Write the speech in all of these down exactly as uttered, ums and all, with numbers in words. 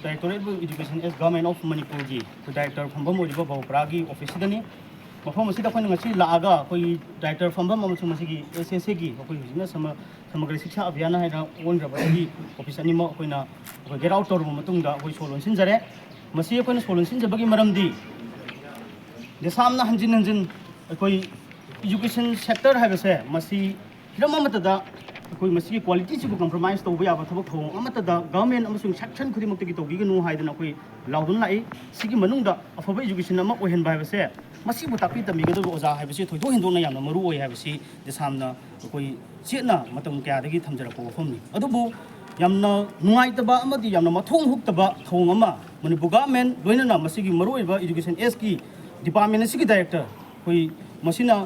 Directorate of Education as Government of ꯃꯅꯤꯄꯨꯔꯒꯤ ꯑꯩꯈꯣꯏ director ꯐꯝꯐꯝ ꯑꯣꯏꯔꯤꯕ ꯕꯍꯨꯄꯨꯔꯥꯒꯤ ꯑꯣꯐꯤꯁꯁꯤꯗꯅꯤ꯫ ꯃꯐꯝ ꯑꯁꯤꯗ ꯑꯩꯈꯣꯏꯅ ꯉꯁꯤ ꯂꯥꯛꯑꯒ ꯑꯩꯈꯣꯏꯒꯤ ꯗꯥꯏꯔꯦꯛꯇꯔ ꯐꯝꯐꯝ ꯑꯃꯁꯨꯡ ꯃꯁꯤꯒꯤ ꯑꯦꯁ ꯑꯦꯁ ꯑꯦꯒꯤ ꯑꯩꯈꯣꯏ ꯍꯧꯖꯤꯛꯅ ꯁꯃ ꯁꯃꯒ꯭ꯔ ꯁꯤꯛꯁꯥ ꯑꯚꯤꯌꯥꯟ ꯍꯥꯏꯅ ꯑꯣꯟꯈ꯭ꯔꯕ ꯑꯁꯤꯒꯤ ꯑꯣꯐꯤꯁ ꯑꯅꯤꯃꯛ ꯑꯩꯈꯣꯏꯅ ꯑꯩꯈꯣꯏ ꯒꯦꯠ ꯑꯥꯎꯠ ꯇꯧꯔꯕ ꯃꯇꯨꯡꯗ ꯑꯩꯈꯣꯏ ꯁꯣ ꯂꯣꯟꯁꯤꯟꯖꯔꯦ꯫ ꯃꯁꯤ ꯑꯩꯈꯣꯏꯅ ꯁꯣ ꯂꯣꯟꯁꯤꯟꯖꯕꯒꯤ ꯃꯔꯝꯗꯤ ꯗꯦꯁꯥꯝꯅ ꯍꯟꯖꯤꯟ ꯍꯟꯖꯤꯟ ꯑꯩꯈꯣꯏ ꯏꯖꯨꯀꯦꯁꯟ ꯁꯦꯛꯇꯔ ꯍꯥꯏꯕꯁꯦ ꯃꯁꯤ ꯍꯤꯔꯝ ꯑꯃꯠꯇꯗ ꯑꯩꯈꯣꯏ ꯃꯁꯤꯒꯤ ꯀ꯭ꯋꯥꯂꯤꯇꯤꯁꯤꯕꯨ ꯀꯝꯄ꯭ꯔꯣꯃꯥꯏꯁ ꯇꯧꯕ ꯌꯥꯕ ꯊꯕꯛ ꯊꯧꯑꯣꯡ ꯑꯃꯠꯇꯗ ꯒꯚꯔꯟꯃꯦꯟꯠ ꯑꯃꯁꯨꯡ ꯁꯦꯛꯁꯟ ꯈꯨꯗꯤꯡꯃꯛꯇꯒꯤ ꯇꯧꯕꯤꯒꯅꯨ ꯍꯥꯏꯗꯅ ꯑꯩꯈꯣꯏ ꯂꯥꯎꯗꯨꯅ ꯂꯥꯛꯏ꯫ ꯁꯤꯒꯤ ꯃꯅꯨꯡꯗ ꯑꯐꯕ ꯏꯖꯨꯀꯦꯁꯟ ꯑꯃ ꯑꯣꯏꯍꯟꯕ ꯍꯥꯏꯕꯁꯦ ꯃꯁꯤꯕꯨ ꯇꯥꯛꯄꯤ ꯇꯝꯕꯤꯒꯗꯕ ꯑꯣꯖꯥ ꯍꯥꯏꯕꯁꯤ ꯊꯣꯏꯗꯣꯛ ꯍꯦꯟꯗꯣꯛꯅ ꯌꯥꯝꯅ ꯃꯔꯨ ꯑꯣꯏ ꯍꯥꯏꯕꯁꯤ ꯗꯦꯁꯥꯝꯅ ꯑꯩꯈꯣꯏ ꯆꯦꯠꯅ ꯃꯇꯝ ꯀꯌꯥꯗꯒꯤ ꯊꯝꯖꯔꯛꯄ ꯋꯥꯐꯝꯅꯤ꯫ ꯑꯗꯨꯕꯨ ꯌꯥꯝꯅ ꯅꯨꯡꯉꯥꯏꯇꯕ ꯑꯃꯗꯤ ꯌꯥꯝꯅ ꯃꯊꯣꯡ ꯍꯨꯛꯇꯕ ꯊꯧꯑꯣꯡ ꯑꯃ ꯃꯅꯤꯄꯨꯔ ꯒꯚꯔꯟꯃꯦꯟꯠ ꯂꯣꯏꯅꯅ ꯃꯁꯤꯒꯤ ꯃꯔꯨꯑꯣꯏꯕ ꯏꯖꯨꯀꯦꯁꯟ ꯑꯦꯁꯀꯤ ꯗꯤꯄꯥꯔꯠꯃꯦꯟꯠ ꯑꯁꯤꯒꯤ ꯗꯥꯏꯔꯦꯛꯇꯔ ꯑꯩꯈꯣꯏ ꯃꯁꯤꯅ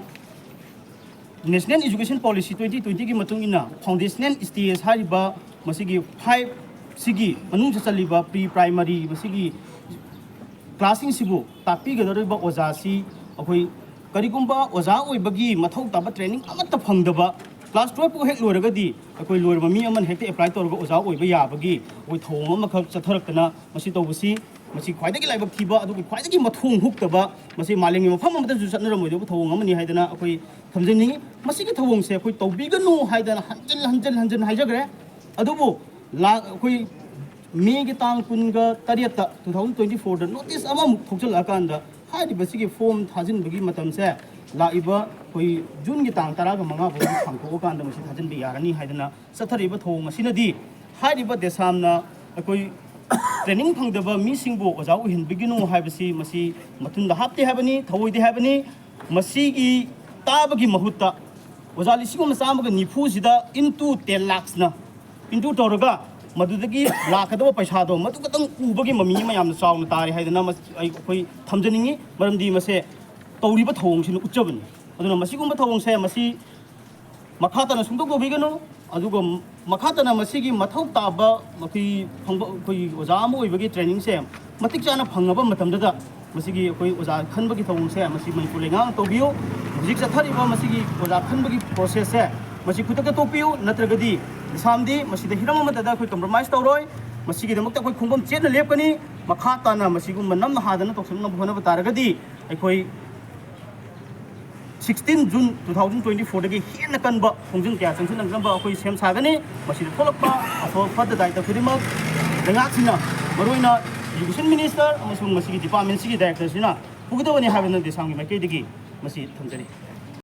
National Education Policy twenty twentyꯒꯤ ꯃꯇꯨꯡ ꯏꯟꯅ ꯐꯥꯎꯟꯗꯦꯁꯅꯦꯜ ꯁ꯭ꯇꯦꯖ ꯍꯥꯏꯔꯤꯕ ꯃꯁꯤꯒꯤ ꯐꯥꯏꯚꯁꯤꯒꯤ ꯃꯅꯨꯡ ꯆꯜꯂꯤꯕ ꯄ꯭ꯔꯤ ꯄ꯭ꯔꯥꯏꯃꯔꯤ ꯃꯁꯤꯒꯤ ꯀ꯭ꯂꯥꯁꯁꯤꯡꯁꯤꯕꯨ ꯇꯥꯛꯄꯤꯒꯗꯧꯔꯤꯕ ꯑꯣꯖꯥꯁꯤ ꯑꯩꯈꯣꯏ ꯀꯔꯤꯒꯨꯝꯕ ꯑꯣꯖꯥ ꯑꯣꯏꯕꯒꯤ ꯃꯊꯧ ꯇꯥꯕ ꯇ꯭ꯔꯦꯅꯤꯡ ꯑꯃꯠꯇ ꯐꯪꯗꯕ ꯀ꯭ꯂꯥꯁ ꯇꯨꯌꯦꯜꯞꯄꯨ ꯍꯦꯛ ꯂꯣꯏꯔꯒꯗꯤ ꯑꯩꯈꯣꯏ ꯂꯣꯏꯔꯕ ꯃꯤ ꯑꯃꯅ ꯍꯦꯛꯇ ꯑꯦꯄ꯭ꯂꯥꯏ ꯇꯧꯔꯒ ꯑꯣꯖꯥ ꯑꯣꯏꯕ ꯌꯥꯕꯒꯤ ꯑꯩꯈꯣꯏ ꯊꯧꯑꯣꯡ ꯑꯃꯈꯛ ꯆꯠꯊꯔꯛꯇꯅ ꯃꯁꯤ ꯇꯧꯕꯁꯤ ꯃꯁꯤ ꯈ꯭ꯋꯥꯏꯗꯒꯤ ꯂꯥꯏꯕꯛ ꯊꯤꯕ ꯑꯗꯨꯒ ꯈ꯭ꯋꯥꯏꯗꯒꯤ ꯃꯊꯣꯡ ꯍꯨꯛꯇꯕ ꯃꯁꯤ ꯃꯥꯂꯦꯝꯒꯤ ꯃꯐꯝ ꯑꯃꯗꯁꯨ ꯆꯠꯅꯔꯝꯃꯣꯏꯗꯕ ꯊꯧꯑꯣꯡ ꯑꯃꯅꯤ ꯍꯥꯏꯗꯅ ꯑꯩꯈꯣꯏ ꯊꯝꯖꯅꯤꯡꯉꯤ꯫ ꯃꯁꯤꯒꯤ ꯊꯧꯑꯣꯡꯁꯦ ꯑꯩꯈꯣꯏ ꯇꯧꯕꯤꯒꯅꯨ ꯍꯥꯏꯗꯅ ꯍꯟꯖꯤꯟ ꯍꯟꯖꯤꯟ ꯍꯟꯖꯤꯟ ꯍꯥꯏꯖꯈ꯭ꯔꯦ꯫ ꯑꯗꯨꯕꯨ ꯂꯥꯛ ꯑꯩꯈꯣꯏ ꯃꯦꯒꯤ ꯇꯥꯡ ꯀꯨꯟꯒ ꯇꯔꯦꯠꯇ two thousand twenty fourꯗ ꯅꯣꯇꯤꯁ ꯑꯃꯃꯨꯛ ꯊꯣꯛꯆꯜꯂꯛꯑꯀꯥꯟꯗ ꯍꯥꯏꯔꯤꯕꯁꯤꯒꯤ ꯐꯣꯔꯝ ꯊꯥꯖꯤꯟꯕꯒꯤ ꯃꯇꯝꯁꯦ ꯂꯥꯛꯏꯕ ꯑꯩꯈꯣꯏ ꯖꯨꯟꯒꯤ ꯇꯥꯡ ꯇꯔꯥꯒ ꯃꯉꯥ ꯐꯥꯎ ꯁꯥꯡꯗꯣꯛꯑꯀꯥꯟꯗ ꯃꯁꯤ ꯊꯥꯖꯤꯟꯕ ꯌꯥꯒꯅꯤ ꯍꯥꯏꯗꯅ ꯆꯠꯊꯔꯤꯕ ꯊꯧꯑꯣꯡ ꯑꯁꯤꯅꯗꯤ ꯍꯥꯏꯔꯤꯕ ꯗꯦꯁꯥꯝꯅ ꯑꯩꯈꯣꯏ ꯇ꯭ꯔꯦꯅꯤꯡ ꯐꯪꯗꯕ ꯃꯤꯁꯤꯡꯕꯨ ꯑꯣꯖꯥ ꯑꯣꯏꯍꯟꯕꯤꯒꯅꯨ ꯍꯥꯏꯕꯁꯤ ꯃꯁꯤ ꯃꯊꯨꯟꯗ ꯍꯥꯞꯇꯦ ꯍꯥꯏꯕꯅꯤ, ꯊꯧꯑꯣꯏꯗꯦ ꯍꯥꯏꯕꯅꯤ꯫ ꯃꯁꯤꯒꯤ ꯇꯥꯕꯒꯤ ꯃꯍꯨꯠꯇ ꯑꯣꯖꯥ ꯂꯤꯁꯤꯡ ꯑꯃ ꯆꯥꯝꯃꯒ ꯅꯤꯐꯨꯁꯤꯗ into ten lakhsꯅ into ꯇꯧꯔꯒ ꯃꯗꯨꯗꯒꯤ ꯂꯥꯛꯀꯗꯕ ꯄꯩꯁꯥꯗꯣ ꯃꯗꯨ ꯈꯛꯇꯪ ꯎꯕꯒꯤ ꯃꯃꯤ ꯑꯃ ꯌꯥꯝꯅ ꯆꯥꯎꯅ ꯇꯥꯔꯦ ꯍꯥꯏꯗꯅ ꯃꯁꯤ ꯑꯩ, ꯑꯩꯈꯣꯏ ꯊꯝꯖꯅꯤꯡꯉꯤ꯫ ꯃꯔꯝꯗꯤ ꯃꯁꯦ ꯇꯧꯔꯤꯕ ꯊꯧꯑꯣꯡꯁꯤꯅ ꯎꯠꯆꯕꯅꯤ꯫ ꯑꯗꯨꯅ ꯃꯁꯤꯒꯨꯝꯕ ꯊꯧꯑꯣꯡꯁꯦ ꯃꯁꯤ ꯃꯈꯥ ꯇꯥꯅ ꯁꯨꯡꯇꯧ ꯇꯧꯕꯤꯒꯅꯨ꯫ ꯑꯗꯨꯒ ꯃꯈꯥ ꯇꯥꯅ ꯃꯁꯤꯒꯤ ꯃꯊꯧ ꯇꯥꯕ ꯑꯩꯈꯣꯏ ꯐꯪꯕ, ꯑꯩꯈꯣꯏꯒꯤ ꯑꯣꯖꯥ ꯑꯃ ꯑꯣꯏꯕꯒꯤ ꯇ꯭ꯔꯦꯅꯤꯡꯁꯦ ꯃꯇꯤꯛ ꯆꯥꯅ ꯐꯪꯉꯕ ꯃꯇꯝꯗꯗ ꯃꯁꯤꯒꯤ ꯑꯩꯈꯣꯏ ꯑꯣꯖꯥ ꯈꯟꯕꯒꯤ ꯊꯧꯑꯣꯡꯁꯦ ꯃꯁꯤ ꯃꯅꯤꯄꯨꯔ ꯂꯩꯉꯥꯛꯅ ꯇꯧꯕꯤꯌꯨ꯫ ꯍꯧꯖꯤꯛ ꯆꯠꯊꯔꯤꯕ ꯃꯁꯤꯒꯤ ꯑꯣꯖꯥ ꯈꯟꯕꯒꯤ ꯄ꯭ꯔꯣꯁꯦꯁꯁꯦ ꯃꯁꯤ ꯈꯨꯗꯛꯇ ꯇꯣꯛꯄꯤꯌꯨ, ꯅꯠꯇ꯭ꯔꯒꯗꯤ ꯗꯦꯁꯥꯝꯗꯤ ꯃꯁꯤꯗ ꯍꯤꯔꯝ ꯑꯃꯠꯇꯗ ꯑꯩꯈꯣꯏ ꯀꯝꯄ꯭ꯔꯣꯃꯥꯏꯁ ꯇꯧꯔꯣꯏ꯫ ꯃꯁꯤꯒꯤꯗꯃꯛꯇ ꯑꯩꯈꯣꯏ ꯈꯣꯡꯐꯝ ꯆꯦꯠꯅ ꯂꯦꯞꯀꯅꯤ꯫ ꯃꯈꯥ ꯇꯥꯅ ꯃꯁꯤꯒꯨꯝꯕ ꯅꯝꯅ ꯍꯥꯗꯅ ꯇꯧꯁꯤꯟꯅꯕ ꯍꯣꯠꯅꯕ ꯇꯥꯔꯒꯗꯤ ꯑꯩꯈꯣꯏ sixteen June two thousand twenty fourꯗꯒꯤ ꯍꯦꯟꯅ ꯀꯟꯕ ꯈꯣꯡꯖꯪ ꯀꯌꯥ ꯆꯪꯁꯤꯟꯅꯕ ꯑꯩꯈꯣꯏ ꯁꯦꯝ ꯁꯥꯒꯅꯤ꯫ ꯃꯁꯤꯗ ꯊꯣꯛꯂꯛꯄ ꯑꯐꯕ ꯐꯠꯇ ꯗꯥꯏꯇ ꯈꯨꯗꯤꯡꯃꯛ ꯂꯩꯉꯥꯛꯁꯤꯅ, ꯃꯔꯨꯑꯣꯏꯅ Education Minister ꯑꯃꯁꯨꯡ ꯃꯁꯤꯒꯤ departmentꯁꯤꯒꯤ directorꯁꯤꯅ ꯄꯨꯒꯗꯕꯅꯤ ꯍꯥꯏꯕꯅ ꯗꯦꯁꯥꯝꯒꯤ ꯃꯥꯏꯀꯩꯗꯒꯤ ꯃꯁꯤ ꯊꯝꯖꯔꯤ꯫